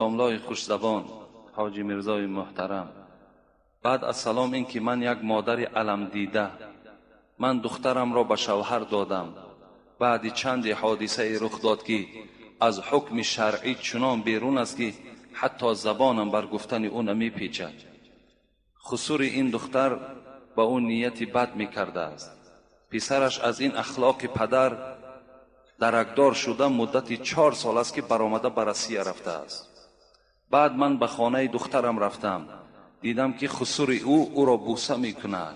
Домлаи хушзабон, Ҳоҷи Мирзои муҳтарам, баъд аз салом ин ки ман як модари аламдида, ман духтарамро ба шавҳар додам. Баъди чанде ҳодисае рух дод, ки аз ҳукми шаръӣ чунон берун аст, ки ҳатто забонам бар гуфтани ӯ намепечад. Хусури ин духтар ба ӯ нияти бад мекардааст. Писараш аз ин ахлоқи падар даракдор шуда муддати 4 сол аст, ки баромада ба Россия рафтааст. Баъд ман ба хонаи духтарам рафтам. Дидам, ки хусури ӯ ӯро бӯса мекунад.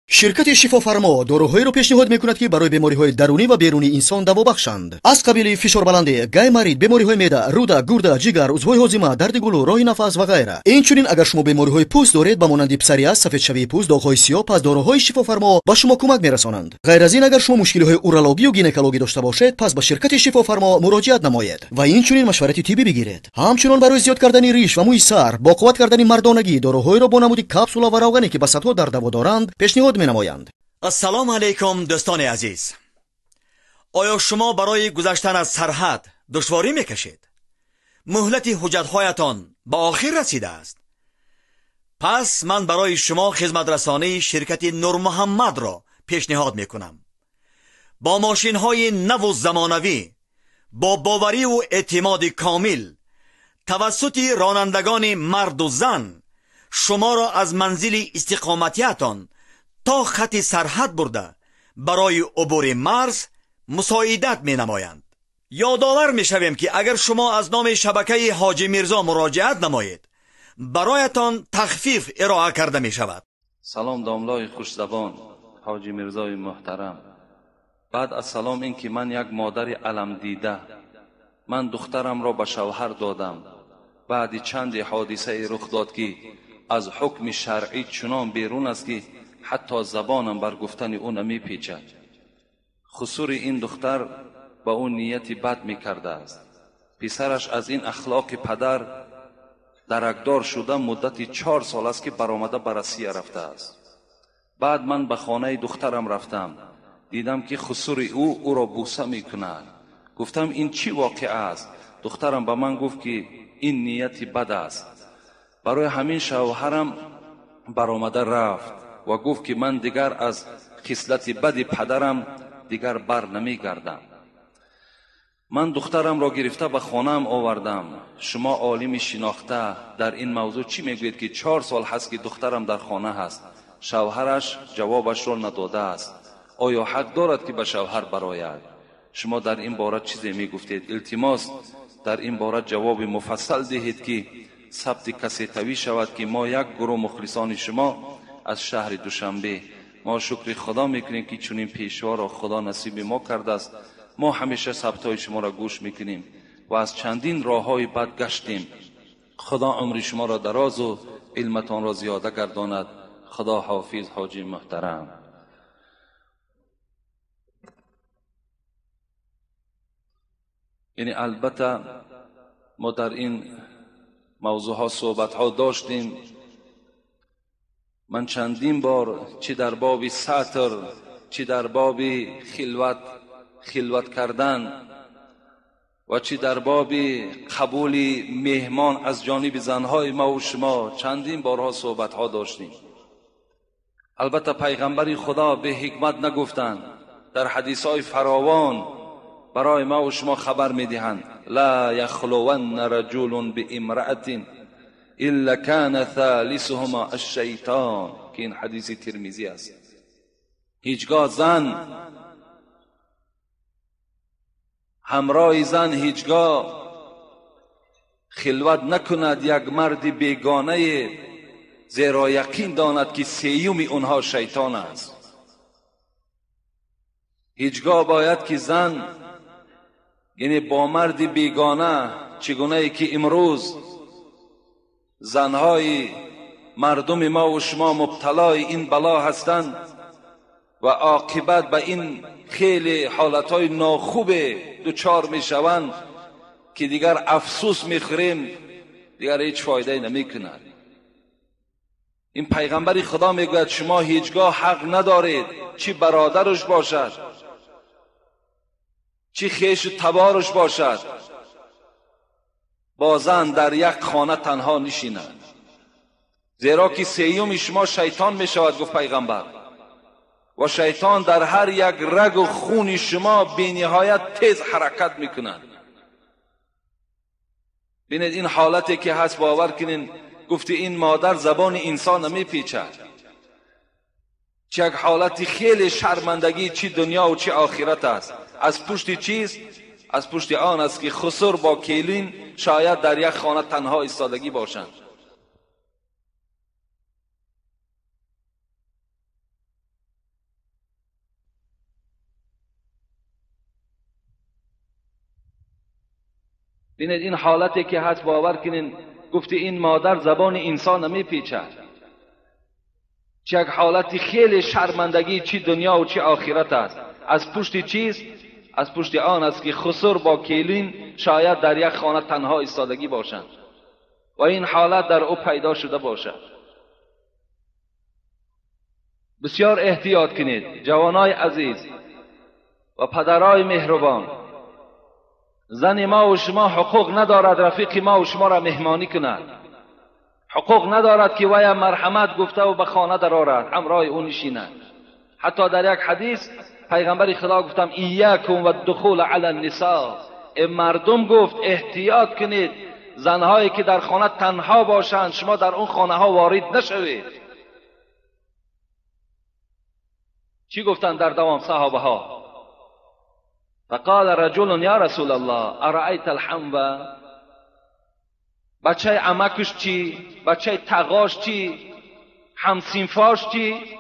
Ширкати Шифофармо доруҳоеро пешниҳод мекунад, ки барои бемориҳои дарунӣ ва берунии инсон даво бахшанд, аз қабили фишорбаландӣ, гайморит, бемориҳои меъда, рӯда, гурда, ҷигар, узвҳои ҳозима, дарди гулӯ, роҳи нафас ва ғайра. Инчунин агар шумо бемориҳои пӯст доред, ба монанди псориаз, сафедшавии пӯст, доғҳои сиёҳ, пас доруҳои Шифофармо ба шумо кӯмак мерасонанд. Ғайр аз ин, агар шумо мушкилиҳои урологию гинекологӣ дошта бошед, пас ба ширкати Шифофармо муроҷиат намоед ва инчунин машварати тиббӣ бигиред. Ҳамчунон барои зиёд кардани риш ва мӯи сар, бо қувват кардани мардонагӣ доруҳоеро бо намуди капсула ва равғане, ки ба садҳо дард даво доранд, пешниҳод менамоянд. Ассалому алайкум, дӯстони азиз. Оё шумо барои гузаштан аз сарҳад душворӣ мекашед? Муҳлати ҳуҷҷатҳоятон ба охир расидааст? Пас ман барои шумо хизматрасонии ширкати Нурмуҳаммадро пешниҳод мекунам. Бо мошинҳои наву замонавӣ, бо бовариву эътимоди комил, тавассути ронандагони марду зан шуморо аз манзили истиқоматиятон то хати сарҳад бурда барои убури марз мусоидат менамоянд. Ёдовар мешавем, ки агар шумо аз номи шабакаи Ҳоҷи Мирзо муроҷиат намоед, бароятон тахфиф ироа карда мешавад. Салом, домлаи хушзабон, Ҳоҷи Мирзои муҳтарам. Баъд аз салом ин ки ман як модари аламдида, ман духтарамро ба шавҳар додам. Баъди чанде ҳодисае рух дод, ки аз ҳукми шаръӣ чунон берун аст, ки ҳатто забонам бар гуфтани ӯ намепечад. Хусури ин духтар ба ӯ нияти бад мекардааст. Писараш аз ин ахлоқи падар даракдор шуда муддати 4 сол аст, ки баромада ба Россия рафтааст. Баъд ман ба хонаи духтарам рафтам. Дидам, ки хусури ӯ ӯро бӯса мекунад. Гуфтам, ин чӣ воқеа аст? Духтарам ба ман гуфт, ки ин нияти бад аст. Барои ҳамин шавҳарам баромада рафт ва гуфт, ки ман дигар аз хислати бади падарам дигар бар намегардам. Ман духтарамро гирифта ба хонаам овардам. Шумо олими шинохта дар ин мавзӯъ чӣ мегӯед, ки 4 сол ҳаст, ки духтарам дар хона ҳаст, шавҳараш ҷавобашро надодааст. Оё ҳақ дорад, ки ба шавҳар барояд? Шумо дар ин бора чизе мегуфтед? Илтимос, дар ин бора ҷавоби муфассал диҳед, ки сабти кассетавӣ шавад, ки мо як гурӯҳ мухлисони шумо аз шаҳри Душанбе, мо шукри Худо мекунем, ки чунин пешворо Худо насиби мо кардааст. Мо ҳамеша сабтҳои шуморо гӯш мекунем ва аз чандин роҳҳои бад гаштем. Худо умри шуморо дарозу илматонро зиёда гардонад. Худо ҳофиз, ҳоҷи муҳтарам. Яъне албатта мо дар ин мавзӯъҳо суҳбатҳо доштем. Ман чандин бор чӣ дар боби сатр, чӣ дар боби хилват кардан ва чӣ дар боби қабули меҳмон аз ҷониби занҳои ма ва шумо чандин борҳо суҳбатҳо доштем. Албатта пайғамбари Худо бе ҳикмат нагуфтанд. Дар ҳадисҳои фаровон барои ма ва шумо хабар медиҳанд: ла яхлуванна раҷулун биимраатин илла кана thalисуҳума аш-шайтон, ки ин ҳадиси Тирмизӣ аст. Ҳеҷгоҳ зан ҳамроҳи зан ҳеҷгоҳ хилват накунад як марди бегонае, зеро яқин донад, ки сеюми онҳо шайтон аст. Ҳеҷгоҳ бояд ки зан, яъне бо марди бегона, чигунае ки имрӯз занҳои мардуми ма ва шумо мубталои ин бало ҳастанд ва оқибат ба ин хеле ҳолатҳои нохубе дучор мешаванд, ки дигар афсӯс мехӯрем, дигар ҳеҷ фоидае намекунад. Ин пайғамбари Худо мегӯяд, шумо ҳеҷгоҳ ҳақ надоред, чӣ бародараш бошад, чӣ хешу табораш бошад, با زن در یک خانه تنها نشیند، زیرا که سیوم شما شیطان می شود، گفت پیغمبر. و شیطان در هر یک رگ و خون شما بی نهایت تیز حرکت میکند. ببینید این حالتی که هست، باور کنین، گفتی این مادر زبان انسان نمیپیچد. چه یک حالتی خیلی شرمندگی، چی دنیا و چی آخرت است. از پشت چیست؟ از پشت آن است که خسر با کیلین شاید در یک خانه تنها ایستادگی باشند. ببینید این حالتی که هست، باور کنین، گفتی این مادر زبان انسان نمیپیچد. چه یک حالتی خیلی شرمندگی، چی دنیا و چی آخرت است. از پشت چیست؟ از پشت آن است که خسر با کیلین شاید در یک خانه تنها ایستادگی باشند و این حالت در او پیدا شده باشد. بسیار احتیاط کنید جوانای عزیز و پدرای مهربان. زن ما و شما حقوق ندارد رفیق ما و شما را مهمانی کند. حقوق ندارد که وی مرحمت گفته و به خانه درآرد، همراه او نشیند. حتی در یک حدیث پیغمبر خدا گفتم ایاکم و الدخول علی النساء، مردم گفت احتیاط کنید زنهایی که در خانه تنها باشند شما در اون خانه ها وارد نشوید. چی گفتند در دوام صحابه ها؟ فقال رجل یا رسول الله ارأیت الحمو، بچه عمکش چی؟ بچه تقاش چی؟ همسینفاش چی؟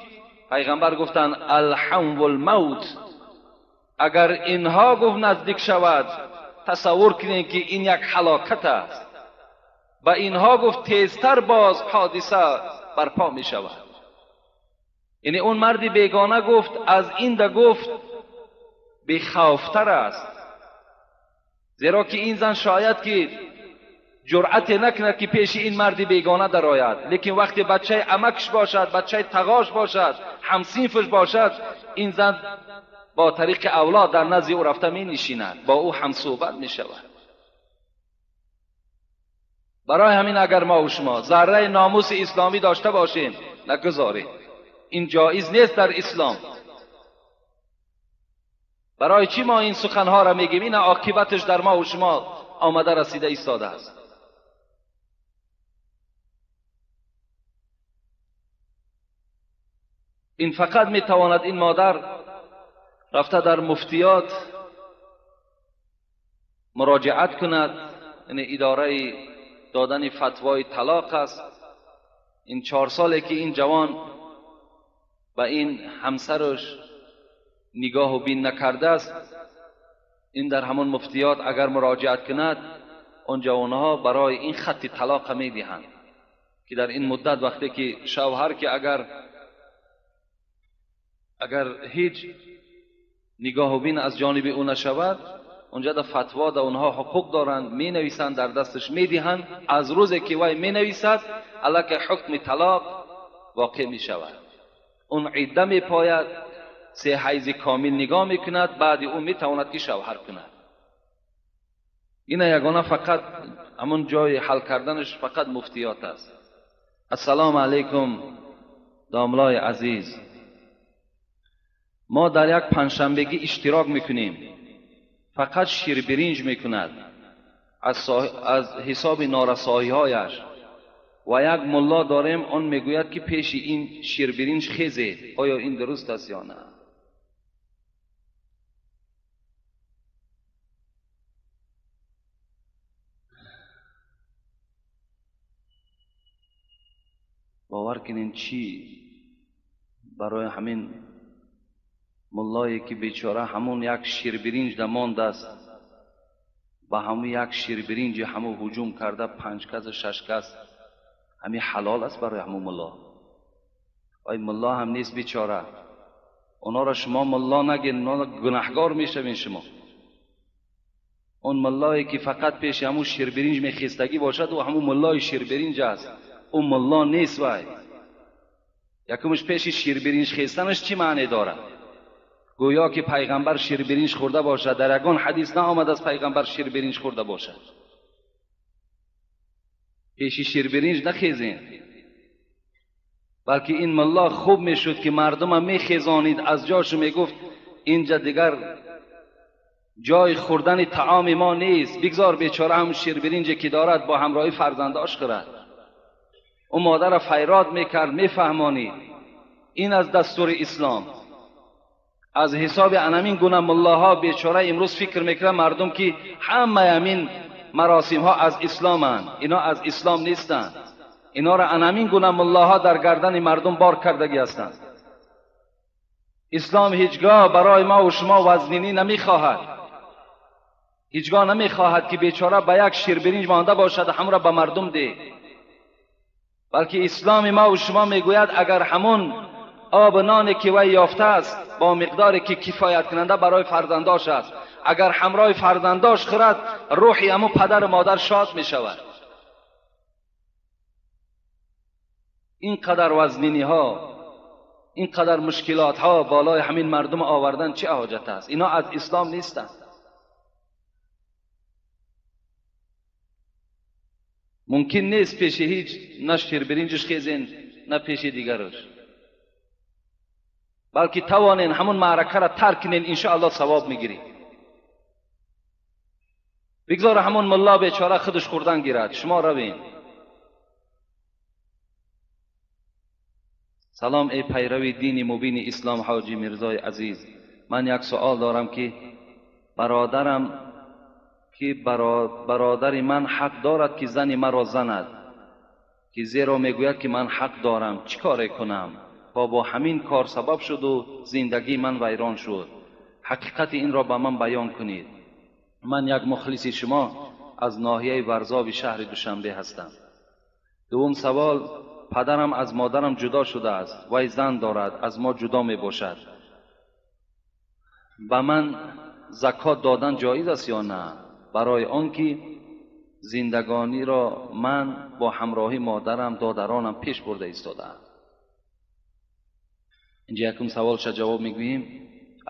پیغمبر گفتند الحمو الموت. اگر اینها گفت نزدیک شود، تصور کنید که این یک هلاکت است. و اینها گفت تیزتر باز حادثه برپا می شود. یعنی اون مرد بیگانه گفت از این ده گفت بیخوفتر است، زیرا که این زن شاید که جرأت نکند که پیش این مرد بیگانه درآید، لیکن وقتی بچه عمکش باشد، بچه تقاش باشد، همصنفش باشد، این زن با طریق اولاد در نزد او رفته می نشیند، با او هم صحبت می شود. برای همین اگر ما و شما ذره ناموس اسلامی داشته باشیم نگذاریم، این جایز نیست در اسلام. برای چی ما این سخنها را میگیم؟ این عاقبتش در ما و شما آمده رسیده ایستاده است. این فقط میتواند این مادر رفته در مفتیات مراجعت کند، یعنی اداره دادن فتوای طلاق است. این 4 ساله که این جوان و این همسرش نگاه و بین نکرده است، این در همون مفتیات اگر مراجعت کند، آن جوانها برای این خط طلاق میدهند که در این مدت وقتی که شوهر که اگر هیچ نگاه و بین از جانب او نشود، اونجا در فتوا در اونها حقوق دارند، می نویسند، در دستش می دهند. از روزی که وی می نویسد علیه حکم طلاق واقع می شود. اون عده می پاید، 3 حیض کامل نگاه می کند، بعد او می تواند که شوهر کند. این یگانه فقط همون جای حل کردنش فقط مفتیات است. السلام علیکم داملای عزیز، ما در یک پنجشنبگی اشتراک میکنیم، فقط شیر برنج میکند از حساب نارسایی هایش، و یک ملا داریم آن میگوید که پیش این شیر برنج خیزید. آیا این درست است یا نه؟ باور کنین چی برای همین ملایی که بیچاره همون یک شیر برنج دماند است، با همون یک شیر برنج همون هجوم کرده 5 کس 6 کس، همین حلال است برای همون ملا؟ آی ملا هم نیست بیچاره. اونا را شما ملا نگین، اونا گناهگار میشوین شما. اون ملایی که فقط پیش همون شیر برنج میخیستگی باشد، او همون ملای شیر برنج است، اون ملا نیست. وای یکمش پیش شیر برنج خیستنش چی معنی دارد؟ گویا که پیغمبر شیر برنج خورده باشد. در یگان حدیث نآمد از پیغمبر شیر برنج خورده باشد. Пеши ширбиринҷ нахезен. Балки ин мулло хуб мешуд ки мардум мехезонид аз ҷошу мегуфт инҷа дигар ҷои хӯрдани таоми мо нест, бигзор бечора ҳам ширбиринҷе ки дорад бо ҳамроҳи фарзандаш хӯрад. Ӯ модарро файрод мекард, мефаҳмонид. Ин аз дастури ислом. Аз ҳисоби анамин гуна муллоҳо бечора имрӯз фикр мекунад мардум ки ҳамаи ҳамин маросимҳо аз исломанд. Ино аз ислом нестанд. Инора анамин гуна муллоҳо дар гардани мардум бор кардагӣ ҳастанд. Ислом ҳеҷгоҳ барои мо ва шумо вазнинӣ намехоҳад. Ҳеҷгоҳ намехоҳад ки бечора ба як ширбиринҷ монда бошад ҳамро ба мардум деҳ. Балки исломи мо ва шумо мегӯяд агар ҳамон об ноне ки вай ёфта аст бо миқдоре ки кифоят кунанда барои фарзандош аст, агар ҳамроҳи фарзандош хӯрад, рӯҳи ҳамон падару модар шод мешавад. Ин қадар вазниниҳо, ин қадар мушкилотҳо болои ҳамин мардум овардан чӣ ҳоҷат аст? Ино аз ислом нестанд. Мумкин нест пеши ҳеҷ на ширбиринҷаш хезен, на пеши дигараш. Балки тавонен ҳамон маъракаро тарк кунен, иншоаллоҳ савоб мегирӣ. Бигзор ҳамон мулло бечора худаш хӯрдан гирад, шумо равен. Салом эй пайрави дини мубини ислом ҳоҷи Мирзои азиз. Ман як суол дорам ки бародарам ки бародари ман ҳақ дорад ки зани маро занад, ки зеро мегӯяд ки ман ҳақ дорам, чӣ коре кунам? Ва бо ҳамин кор сабаб шуду зиндагии ман вайрон шуд. Ҳақиқати инро ба ман баён кунед. Ман як мухлиси шумо аз ноҳияи Варзоби шаҳри Душанбе ҳастам. Дуввум савол: падарам аз модарам ҷудо шудааст, вай зан дорад, аз мо ҷудо мебошад. Ба ман закот додан ҷоиз аст ё на? Барои он ки зиндагониро ман бо ҳамроҳи модарам, додаронам пеш бурда истодаам. Инҷа якум саволша ҷавоб мегӯем.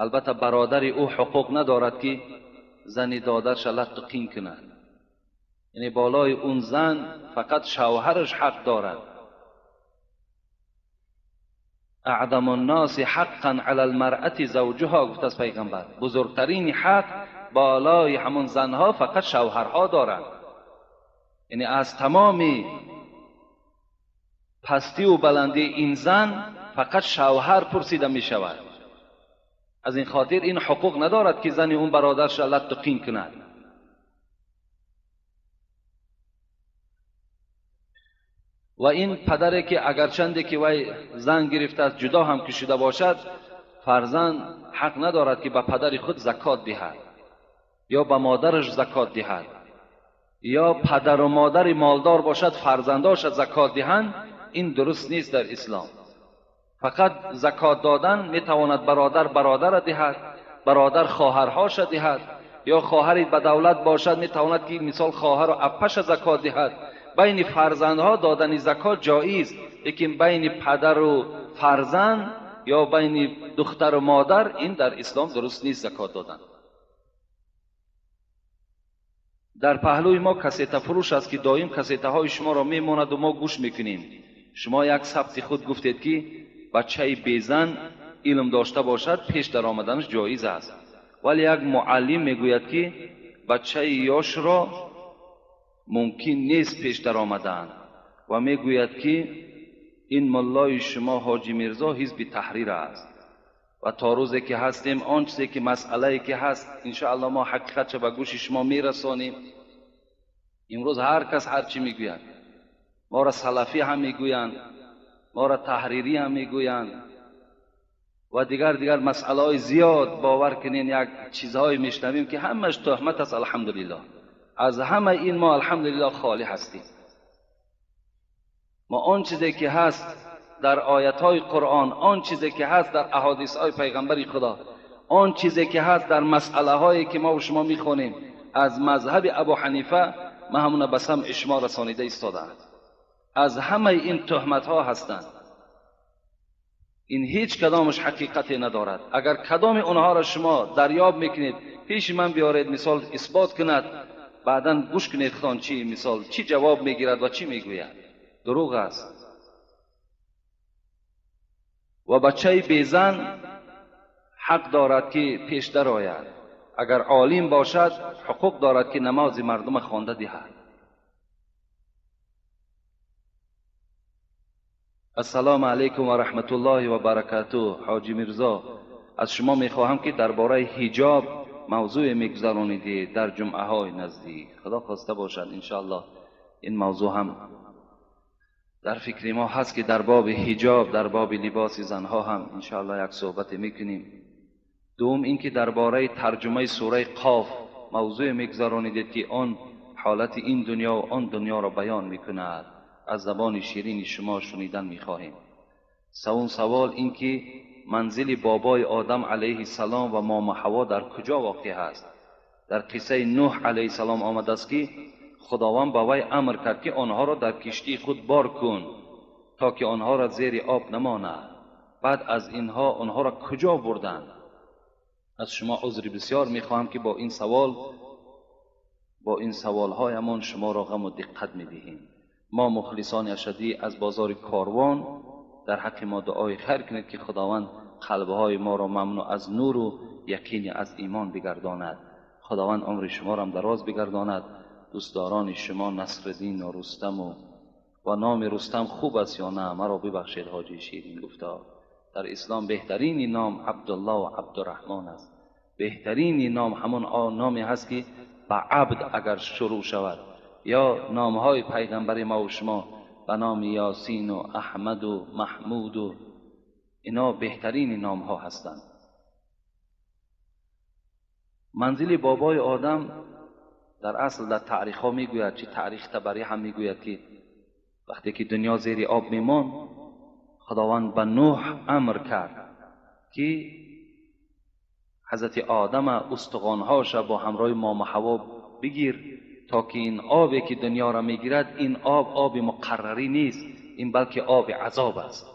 Албатта бародари ӯ ҳуқуқ надорад ки зани додарша латту қин кунад. Яъне болои он зан фақат шавҳараш ҳақ дорад. اعظم الناس حقا علی المرأة زوجها گفت از پیغمبر. بزرگترین حق بالای همون زنها فقط شوهرها دارند. یعنی از تمام پستی و بلندی این زن فقط شوهر پرسیده می شود. از این خاطر این حقوق ندارد که زن اون برادرش لت و قین کند. و این پدره که اگرچنده که وی زن گرفته است جدا هم که شده باشد، فرزند حق ندارد که به پدر خود زکات دهد یا به مادرش زکات دهد، یا پدر و مادر مالدار باشد فرزنداش زکات دهند. این درست نیست در اسلام. فقط زکات دادن میتواند برادر برادر دهد، برادر خواهرهاش دهد، یا خواهری به دولت باشد میتواند که مثال خواهر و اپش زکات دهد. بین فرزندها دادن زکات جایز، لیکن بین پدر و فرزند یا بین دختر و مادر این در اسلام درست نیست زکات دادن. در پهلوی ما کسیته فروش است که دائم کسیته های شما را میماند و ما گوش میکنیم. شما یک ثبت خود گفتید که بچه بیزن علم داشته باشد پیش در آمدنش جایز است، ولی یک معلم میگوید که بچه یاش را ممکن نیست پیش در آمدن و میگوید که این ملای شما حاجی میرزا حزب تحریر است و تا روزی که هستیم آن چیزی که مسئله که هست انشاءالله ما حقیقت به گوش شما میرسانیم. امروز هر کس هر چی میگوید، ما را سلفی هم میگویند، ما را تحریری هم میگویند و دیگر مسئله های زیاد. باور کنین یک چیزهای میشنویم که همش تهمت است. الحمدلله از همه این ما الحمدلله خالی هستیم. ما آن چیزی که هست در آیت های قرآن، آن چیزی که هست در احادیث های پیغمبر خدا، آن چیزی که هست در مسئله هایی که ما و شما میخوانیم از مذهب ابو حنیفه، ما همون به سمع شما رسانیده ایستاده‌اند. از همه این تهمت ها هستند. این هیچ کدامش حقیقتی ندارد. اگر کدام اونها را شما دریاب میکنید پیش من بیارید، مثال اثبات کند، بعدا گوش کنید خان چی مثال چی جواب میگیرد و چی میگوید. دروغ است. و بچه بیزن حق دارد که پیش در آید. اگر عالم باشد حقوق دارد که نماز مردم خوانده دهد. السلام علیکم و رحمت الله و برکاته. حاجی میرزا، از شما میخواهم که درباره حجاب موضوع میگذرانیدید در جمعه های نزدیک. خدا خواسته باشد انشاءالله این موضوع هم در فکر ما هست که در باب حجاب، در باب لباس زنها هم انشاءالله یک صحبت میکنیم. دوم اینکه درباره ترجمه سوره قاف موضوع میگذرانیدید که آن حالت این دنیا و آن دنیا را بیان میکند. از زبان شیرین شما شنیدن میخواهیم. سوم سوال اینکه منزل بابای آدم علیه السلام و ماما حوا در کجا واقع است؟ در قصه نوح علیه السلام آمده است که خداوند به وی امر کرد که آنها را در کشتی خود بار کن تا که آنها را زیر آب نماند. بعد از اینها آنها را کجا بردند؟ از شما عذر بسیار میخواهم که با این سوالهایمان شما را غم و دقت میدهیم. ما مخلصان اشدی از بازار کاروان در حق ما دعای خیر کنید که خداوند قلبهای ما را ممنوع از نور و یقین از ایمان بگرداند. خداوند عمر شما را هم دراز بگرداند. دوستداران شما نصرالدین و رستم و نام رستم خوب است یا نه؟ مرا ببخشید حاجی شیرین گفتا در اسلام بهترین نام عبدالله و عبدالرحمن است. بهترین نام همون نامی هست که به عبد اگر شروع شود، یا نامهای پیغمبر ما و شما به نام یاسین و احمد و محمود و اینا بهترین نام ها هستند. منزل بابای آدم در اصل در تاریخ ها میگوید، چه تاریخ تبری هم میگوید که وقتی که دنیا زیر آب میمان، خداوند به نوح امر کرد که حضرت آدم استخوانهاش با همراه مام حوا بگیر تا که این آبی که دنیا را میگیرد این آب آب مقرری نیست، این بلکه آب عذاب است.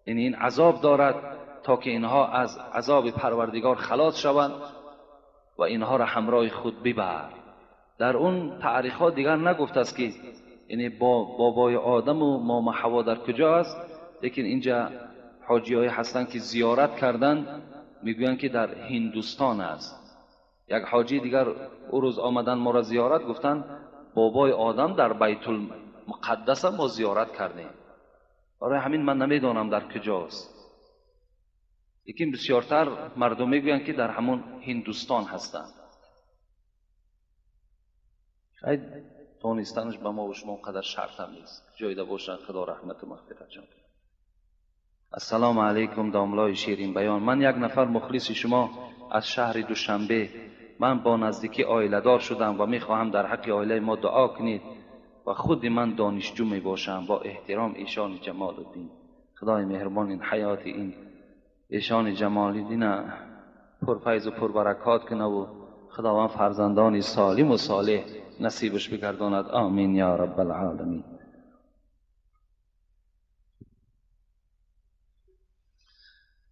یعنی این عذاب دارد تا که اینها از عذاب پروردگار خلاص شوند و اینها را همراه خود ببر. در اون تاریخ ها دیگر نگفت است که یعنی با بابای آدم و مام حوا در کجا است، لیکن اینجا حاجی های هستند که زیارت کردن میگویند که در هندوستان است. یک حاجی دیگر او روز آمدن ما را زیارت، گفتن بابای آدم در بیت المقدس ما زیارت کردیم. برای همین من نمیدانم در کجاست، لیکن بسیارتر مردم میگویند که در همون هندوستان هستند. خیلی دانستنش به ما و شما قدر شرط هم نیست. جایده باشن خدا رحمت و مغفرت جان. السلام علیکم داملای شیرین بیان. من یک نفر مخلص شما از شهر دوشنبه. من با نزدیکی عایله دار شدم و میخواهم در حق عایله ما دعا کنید و خود من دانشجو می باشم. با احترام ایشان جمال الدین. خدای مهربان این حیات این ایشان جمال الدین پرفیض و پربرکات کنه و خداوند فرزندانی سالم و صالح نصیبش بگرداند. آمین یا رب العالمین.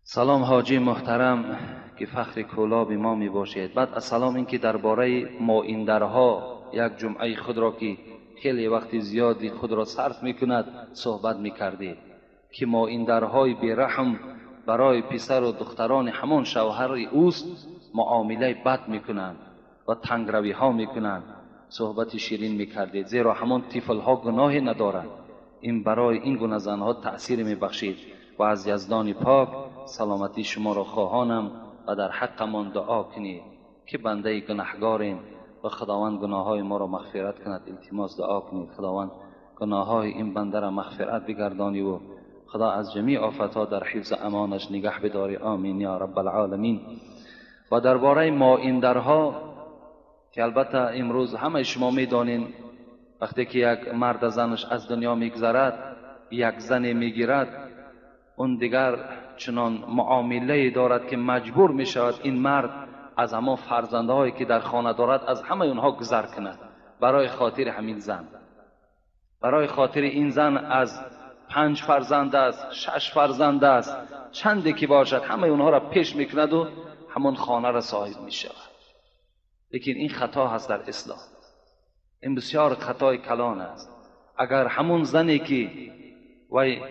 سلام حاجی محترم که فخر کولاب ما می باشید. بعد از سلام این که درباره مایندرها یک جمعه خود را که خیلی وقت زیادی خود را صرف می کند صحبت می کردید که مایندرهای بیرحم برای پسر و دختران همان شوهر اوست معامله بد می کنند و تنگروی ها می کنند. صحبت شیرین می کردید زیرا همان طفل ها گناهی ندارند. این برای این گونه زنها تأثیر می بخشید و از یزدان پاک سلامتی شما را خواهانم و در حقمان دعا کنید که بنده گناهگاریم و خداوند گناههای ما را مغفرت کند. التماس دعا کنید خداوند گناههای این بنده را مغفرت بگردانی و خدا از جمیع آفتها در حفظ امانش نگه بداری. آمین یا رب العالمین. و درباره مایندرها که البته امروز همه شما میدانین وقتی که یک مرد زنش از دنیا میگذرد یک زن میگیرد، اون دیگر چنان معامله دارد که مجبور می شود این مرد از همان فرزندهایی که در خانه دارد از همه اونها گذر کند برای خاطر همین زن. برای خاطر این زن از 5 فرزند است، 6 فرزند است، چندی که باشد همه اونها را پیش میکند و همان خانه را صاحب می شود. لیکن این خطا هست در اسلام. این بسیار خطای کلان است. اگر همون زنی که وی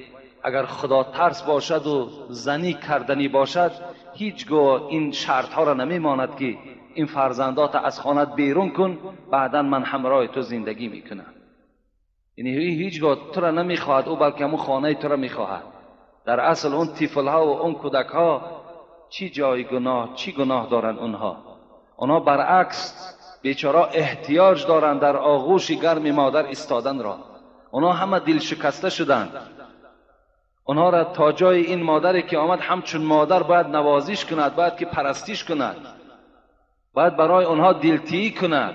اگر خدا ترس باشد و زنی کردنی باشد، هیچگاه این شرط ها را نمیماند که این فرزندات از خانه بیرون کن، بعدا من همراه تو زندگی میکنم. یعنی هیچگاه تو را نمیخواهد او، بلکه همون خانه تو را میخواهد. در اصل اون طفل ها و اون کودک ها چی جای گناه، چی گناه دارند اونها؟ اونها برعکس بیچاره احتیاج دارند در آغوش گرم مادر ایستادن را. اونها همه دل شکسته شدند. اونها را تا جای این مادری که آمد همچون مادر باید نوازش کند، باید که پرستیش کند، باید برای اونها دلتیی کند.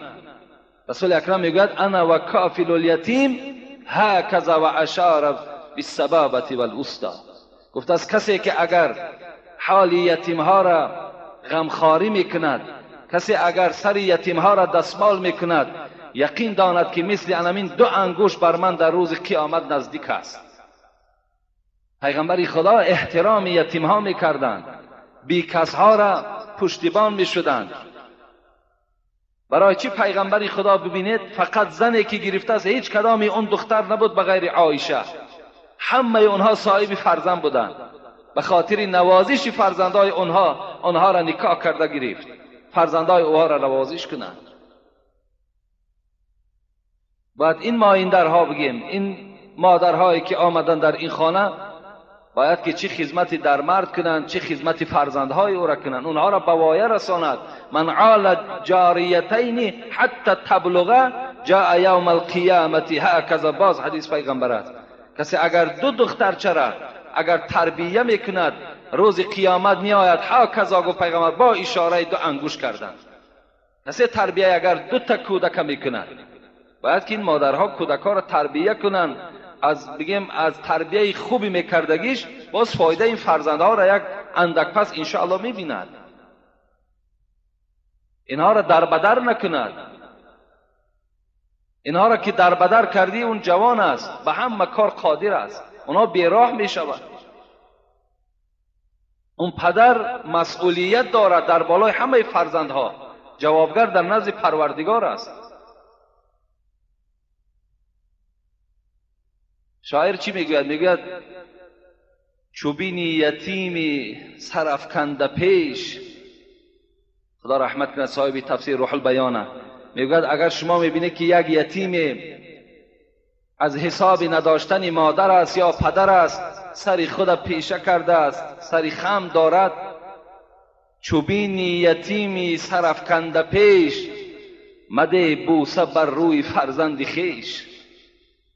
رسول اکرم میگوید انا و کافل الیتیم هکذا و اشار بالسبابة والوسطی. گفت از کسی که اگر حال یتیم ها را غمخواری میکند، کسی اگر سر یتیم ها را دستمال میکند، یقین داند که مثل انمین دو انگوش بر من در روز قیامت نزدیک است. پیغمبر خدا احترام یتیم ها میکردند، بیکس ها را پشتیبان میشدند. برای چی پیغمبر خدا ببینید فقط زنی که گرفته است، هیچ کدامی اون دختر نبود به غیر عایشه، همه اونها صاحب فرزند بودند. به خاطر نوازش فرزندای اونها، اونها را نکاح کرده گرفت، فرزندای اوها را نوازش کنند. باید این مایندرها بگیم، این مادرهایی که آمدن در این خانه باید که چه خدمتی در مرد کنند، چه خدمتی فرزندهای او را کنند، اونها را به وایه رساند. من عال جاریتین حتی تبلغ جاء یوم القیامة هکذا. باز حدیث پیغمبر است، کسی اگر دو دختر چرا اگر تربیه میکند روز قیامت میآید هکذا، گفت پیغمبر با اشاره دو انگوش کردند. کسی تربیه اگر دو تا کودک میکند، باید که این مادرها کودکها را تربیه کنند. از بگیم از تربیه خوبی میکردگیش باز فایده این فرزندها را یک اندک پس انشاءالله میبیند. اینها را در بدر نکند. اینها را که در بدر کردی اون جوان است، به همه کار قادر است، اونها بیراه میشود. اون پدر مسئولیت دارد در بالای همه فرزندها، جوابگر در نزد پروردگار است. شاعر چی میگوید؟ میگوید چوبینی یتیمی سرافکنده پیش، خدا رحمت کنه صاحب تفسیر روح البیانه، میگوید اگر شما میبینید که یک یتیم از حساب نداشتن مادر است یا پدر است، سر خود پیشه کرده است، سر خم دارد، چوبینی یتیمی سرافکنده پیش، مده بوسه بر روی فرزند خیش.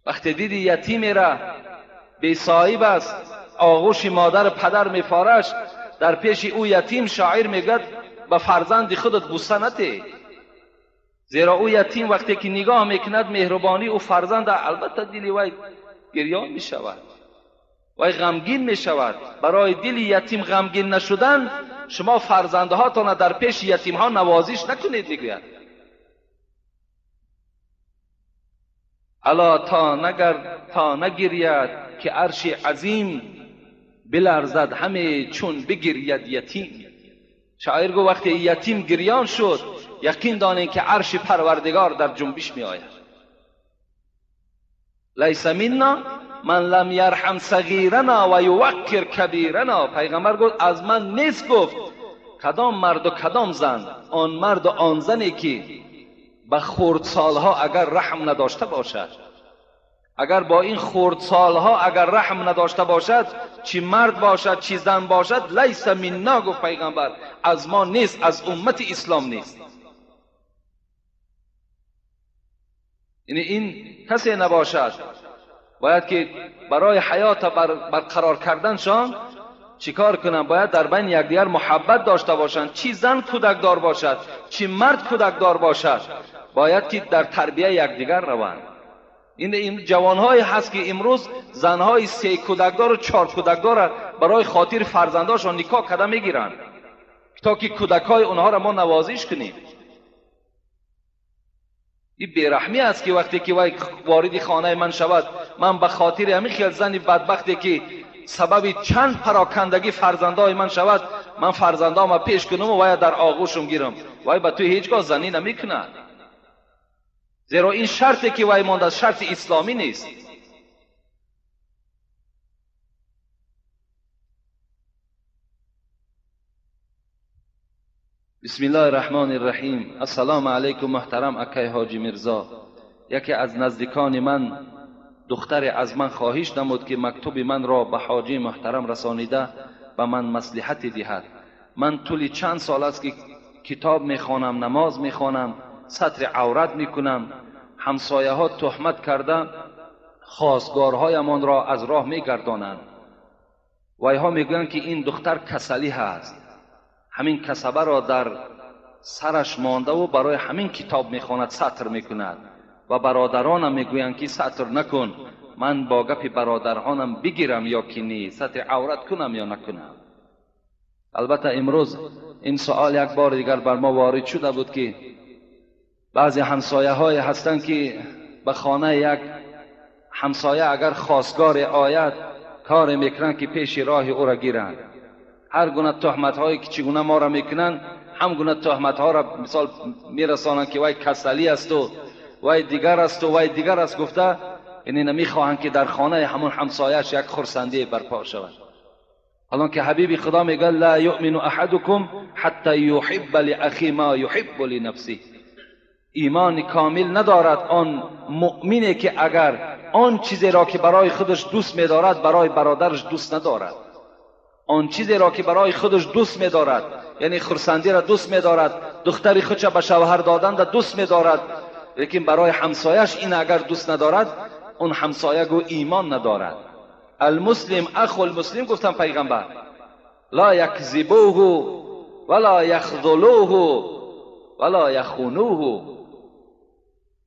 وقتی دیدی یتیمی را بی صاحب است، آغوش مادر پدر میفارش، در پیش او یتیم شاعر میگوید به فرزند خودت بوسه نده، زیرا او یتیم وقتی که نگاه میکند مهربانی او فرزند، البته دل وی گریان میشود، وی غمگین میشود. برای دل یتیم غمگین نشدن شما فرزندهاتان در پیش یتیم ها نوازش نکنید. میگوید الا تا نگرید که عرش عظیم بلرزد همه چون بگرید یتیم. شاعر گفت وقتی یتیم گریان شد یقین دانید که عرش پروردگار در جنبش می آید. لیس منا من لم یرحم صغیرنا و یوقر کبیرنا. پیغمبر گفت از من نیست، گفت کدام مرد و کدام زن، آن مرد و آن زنی که به خردسالها اگر رحم نداشته باشد، اگر با این خردسالها اگر رحم نداشته باشد، چی مرد باشد چی زن باشد، لیس منا، گفت پیغمبر از ما نیست، از امت اسلام نیست. یعنی این کسی نباشد. باید که برای حیات برقرار کردنشان چیکار کنن؟ باید در بین یکدیگر محبت داشته باشند، چی زن کودک دار باشد چی مرد کودک دار باشد، باید که در تربیه یکدیگر روند. این جوانهایی هست که امروز زنهای 3 کودکدار و 4 کودکدار برای خاطر فرزنداشان نکاح کرده میگیرند تا که کودکهای اونها را ما نوازش کنیم. این بیرحمی است که وقتی که وارد خانه من شود، من به خاطر همین خیال زن بدبختی که سبب چند پراکندگی فرزندای من شود، من فرزندام پیش کنم و باید در آغوشم گیرم، وای به تو هیچگاه زنی نمیکند. Зеро ин шарте ки вай мондааст шарти исломӣ нест. بسم الله الرحمن الرحیم. السلام علیکم محترم اکای حاجی میرزا. یکی از نزدیکان من دختر از من خواهش نمود که مکتوب من را به حاجی محترم رسانیده به من مصلحت دهد. من طول چند سال است که کتاب میخوانم، نماز میخوانم، ستر عورت میکنم. همسایه ها تهمت کرده خواستگارهایمان را از راه میگردانند. وایها میگویند که این دختر کسلی هست، همین کسبه را در سرش مانده و برای همین کتاب میخواند، ستر میکند. و برادرانم میگویند که ستر نکن. من با گپ برادرانم بگیرم یا که نی، ستر عورت کنم یا نکنم؟ البته امروز این سوال یک بار دیگر بر ما وارد شده بود که بعضی همسایه های هستند که به خانه یک همسایه اگر خواستگار آید کار میکنند که پیش راه او را گیرند. هر گونه تهمت هایی که چگونه ما را میکنند، هم گونه تهمت ها را مثال میرسانند که وای کسلی است و وای دیگر است و وای دیگر است گفته، یعنی نمیخواهند که در خانه همون همسایه‌اش یک خرسندی برپا شود. حالا که حبیب خدا میگه لا یؤمن احدکم حتی یحب لاخی ما یحب لنفسه. ایمان کامل ندارد آن مؤمنی که اگر آن چیزی را که برای خودش دوست میدارد برای برادرش دوست ندارد. آن چیزی را که برای خودش دوست میدارد، یعنی خرسندی را دوست میدارد، دختری خودش به شوهر دادن را دوست میدارد، لیکن برای همسایش این اگر دوست ندارد، اون همسایه گو ایمان ندارد. المسلم اخو المسلم گفتن پیغمبر، لا یکذبوه ولا یخذلوه ولا یخونوه.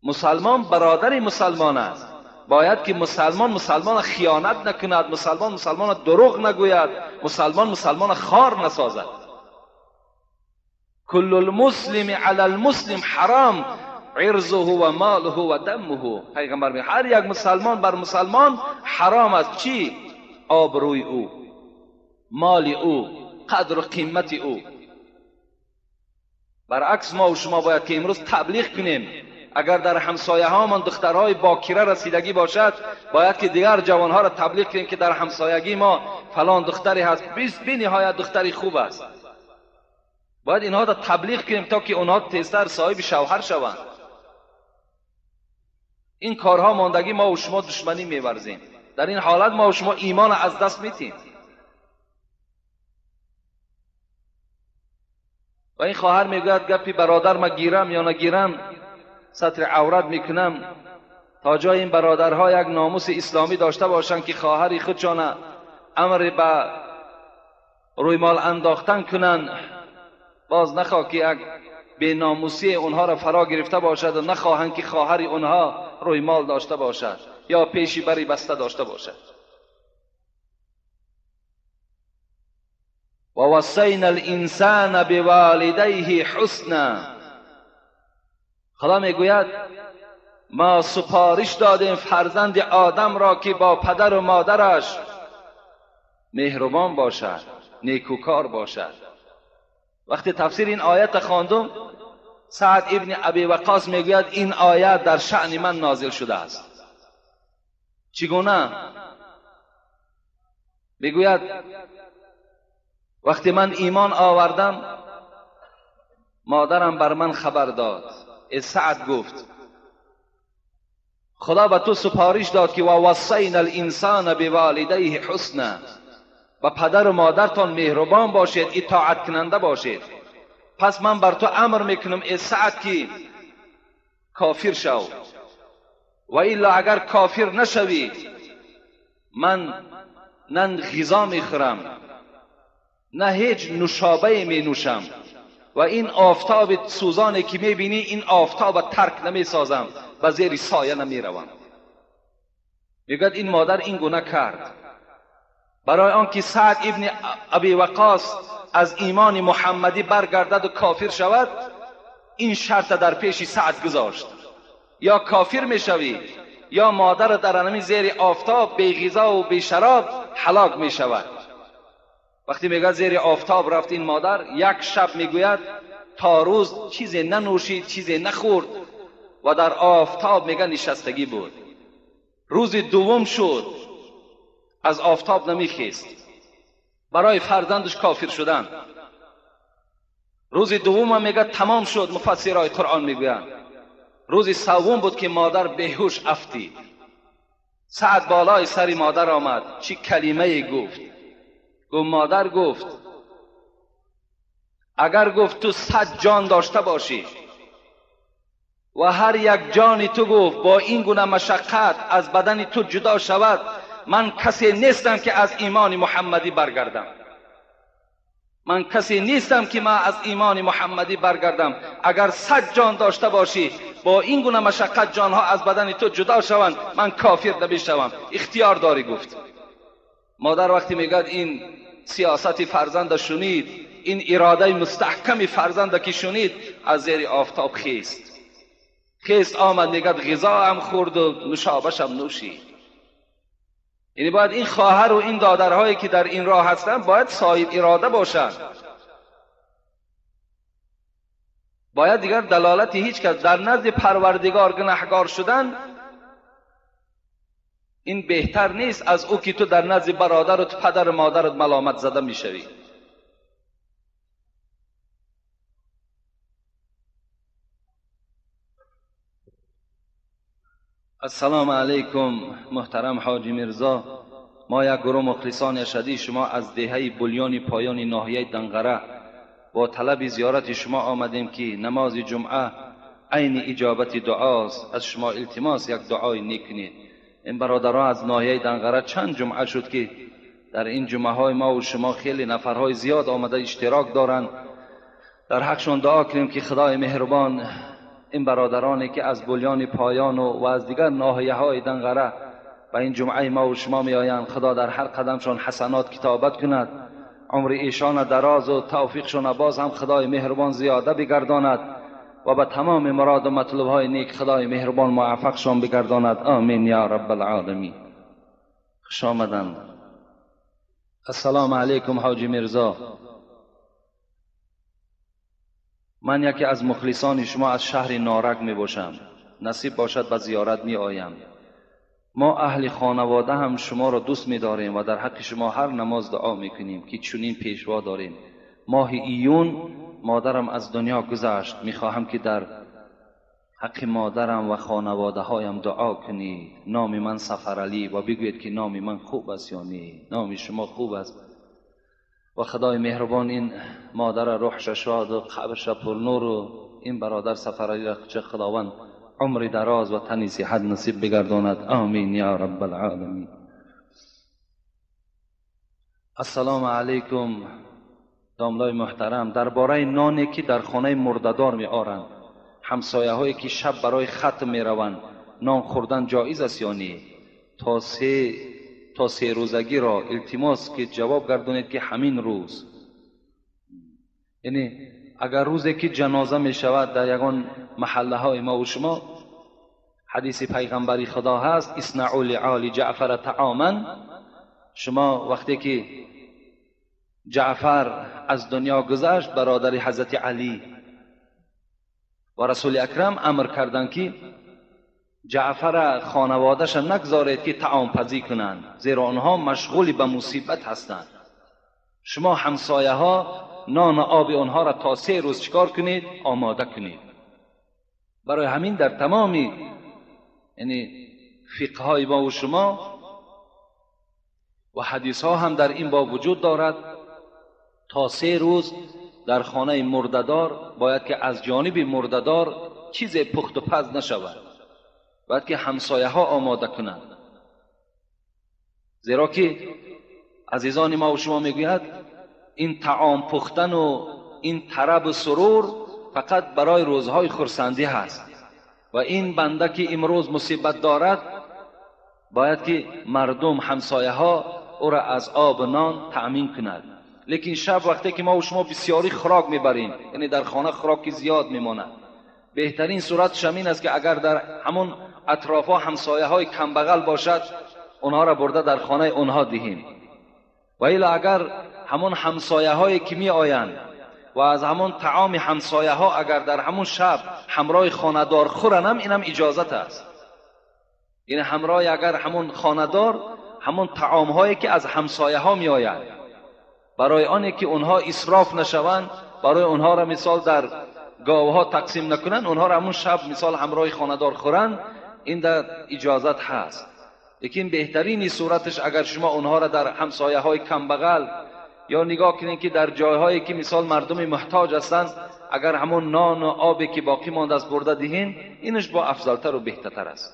مسلمان برادر مسلمان است. باید که مسلمان مسلمان خیانت نکند، مسلمان مسلمان دروغ نگوید، مسلمان مسلمان خار نسازد. کل المسلم علی المسلم حرام عرضه و ماله و دمه. پیغمبر میگه هر یک مسلمان بر مسلمان حرام است چی؟ آبروی او، مال او، قدر و قیمت او. برعکس ما و شما باید که امروز تبلیغ کنیم. اگر در همسایه هامان دخترهای باکره رسیدگی باشد، باید که دیگر جوانها را تبلیغ کنیم که در همسایگی ما فلان دختری هست، بی نهایت دختری خوب است. باید اینها را تبلیغ کنیم تا که اونها تیزتر صاحب شوهر شوند. این کارها ماندگی ما و شما دشمنی می‌ورزیم. در این حالت ما و شما ایمان از دست میتیم. و این خواهر میگوید گپی برادر ما گیرم یا نگیرم، ستر عورت میکنم، تا جای این برادرها یک ناموس اسلامی داشته باشند که خواهری خودشان امر به روی مال انداختن کنند، باز نخواه که یک به ناموسی اونها را فرا گرفته باشد و نخواهند که خواهری اونها روی مال داشته باشد یا پیشی بری بسته داشته باشد. و وصینا الانسان بوالدیه حسنا. خدا میگوید ما سپارش دادیم فرزند آدم را که با پدر و مادرش مهربان باشد، نیکوکار باشد. وقتی تفسیر این آیت خواندم، سعد ابن ابی وقاص میگوید این آیت در شأن من نازل شده است. چگونه؟ میگوید وقتی من ایمان آوردم، مادرم بر من خبر داد. سعد گفت خدا به تو سپارش داد که و وصینا الانسان بوالدیه حسنا، و پدر و مادرتان مهربان باشید، اطاعت کننده باشید. پس من بر تو امر میکنم ای سعد که کافر شو، و الا اگر کافر نشوی من نه غذا میخورم نه هیچ نوشابه می نوشم، و این آفتاب سوزانی که میبینی این آفتاب ترک نمیسازم، به زیر سایه نمیروم. میگوید این مادر این گونه کرد برای آنکه سعد ابن ابی وقاص از ایمان محمدی برگردد و کافر شود. این شرط در پیش سعد گذاشت: یا کافر میشوی یا مادر در انمی زیر آفتاب بی غذا و بی شراب هلاک میشود. وقتی میگه زیر آفتاب رفت این مادر، یک شب میگوید تا روز چیزی ننوشید، چیزی نخورد. و در آفتاب میگه نشستگی بود. روز دوم شد از آفتاب نمیخیست، برای فرزندش کافر شدن. روز دوم هم میگه تمام شد، مفسرهای قرآن میگویند. روز سوم بود که مادر بیهوش افتید. سعد بالای سر مادر آمد، چی کلمه گفت؟ گفت مادر، گفت اگر گفت تو 100 جان داشته باشی و هر یک جانی تو گفت با این گونه مشقت از بدن تو جدا شود، من کسی نیستم که از ایمان محمدی برگردم. من کسی نیستم که من از ایمان محمدی برگردم. اگر 100 جان داشته باشی با این گونه مشقت جانها از بدن تو جدا شوند، من کافر نمیشوم. اختیار داری. گفت مادر وقتی میگد این سیاست فرزند شنید، این اراده مستحکم فرزند که شنید، از زیر آفتاب خیست خیست آمد، میگد غذا هم خورد و نوشابش هم نوشید. یعنی باید این خواهر و این دادرهایی که در این راه هستند باید صاحب اراده باشند. باید دیگر دلالت هیچ کس در نزد پروردگار گناهگار شدن این بهتر نیست از او که تو در نزد برادر و پدر و مادرت ملامت زده میشوی. السلام علیکم محترم حاجی میرزا، ما یک گروه مخلصان اشدی شما از دهه بلیان پایان ناحیه دنقره با طلب زیارت شما آمدیم که نماز جمعه عین اجابت دعاست. از شما التماس یک دعای نیک کنید. این برادران از ناحیه دنقره چند جمعه شد که در این جمعه های ما و شما خیلی نفرهای زیاد آمده اشتراک دارند. در حقشون دعا کنیم که خدای مهربان این برادرانی که از بلیان پایان و از دیگر ناحیه های دنقره و این جمعه ما و شما می آیند، خدا در هر قدمشان حسنات کتابت کند، عمر ایشان دراز و توفیقشان باز هم خدای مهربان زیاده بگرداند و به تمام مراد و مطلوب های نیک خدای مهربان موفقشان بگرداند. آمین یا رب العالمین. خوش آمدند. السلام علیکم حاجی میرزا، من یکی از مخلصان شما از شهر نارک می باشم. نصیب باشد به زیارت می آیم. ما اهل خانواده هم شما را دوست می داریم و در حق شما هر نماز دعا می کنیم که چنین پیشوا داریم. ماه ایون مادرم از دنیا گذشت. می خواهم که در حق مادرم و خانواده هایم دعا کنید. نام من سفرعلی و بگویید که نام من خوب است یا نه. نام شما خوب است و خدای مهربان این مادر روحش شاد و قبرش پر نور و این برادر سفرعلی را چه خداوند عمر دراز و تنی صحت نصیب بگرداند. آمین یا رب العالمین. السلام علیکم داملای محترم، درباره نانی که در خانه مرده‌دار می آرند، همسایه هایی که شب برای ختم می روند، نان خوردن جایز است یا نه؟ تا سه روزگی را التماس که جواب گردانید که همین روز، یعنی اگر روزی که جنازه می شود در یگان محله های ما و شما، حدیث پیغمبری خدا هست اصنعوا لآل جعفر طعاما. شما وقتی که جعفر از دنیا گذشت، برادر حضرت علی، و رسول اکرم امر کردند که جعفر خانواده‌اش نگذارید که طعام پزی کنند، زیرا آنها مشغول به مصیبت هستند. شما همسایه ها نان و آب آنها را تا 3 روز چکار کنید؟ آماده کنید. برای همین در تمامی یعنی فقه های ما و شما و حدیث ها هم در این باب وجود دارد، تا 3 روز در خانه مرده‌دار باید که از جانب مرده‌دار چیز پخت و پز نشود، باید که همسایه ها آماده کنند. زیرا که عزیزان ما و شما میگوید این طعام پختن و این طرب و سرور فقط برای روزهای خرسندی هست و این بنده که امروز مصیبت دارد باید که مردم همسایه ها او را از آب و نان تأمین کند. لیکن شب وقتی که ما و شما بسیاری خوراک میبریم، یعنی در خانه خوراک زیاد میماند، بهترین صورتش این است که اگر در همون اطرافها همسایه های کمبغل باشد، اونها را برده در خانه اونها دهیم. و الا اگر همون همسایه هایی که می آیند و از همون طعام همسایه ها اگر در همون شب ҳамроҳи хонадор хӯранам, инам иҷозат аст. Ин ҳамроҳ агар ҳамон хонадор ҳамон таомҳое ки аз ҳамсояҳо меояд, барои оне ки онҳо исроф нашаванд, барои онҳоро мисол дар говҳо тақсим накунанд, онҳоро ҳамон шаб мисол ҳамроҳи хонадор хӯранд, ин дар иҷозат ҳаст. Лекин беҳтарини сураташ агар шумо онҳоро дар ҳамсояҳои камбағал ё нигоҳ кунед ки дар ҷойҳое ки мисол мардуми муҳтоҷ ҳастанд, агар ҳамон нону обе ки боқӣ мондааст бурда диҳин, инаш бо афзалтар ва беҳтартар аст.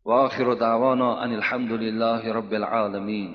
و آخر دعوانا ان الحمد لله رب العالمین.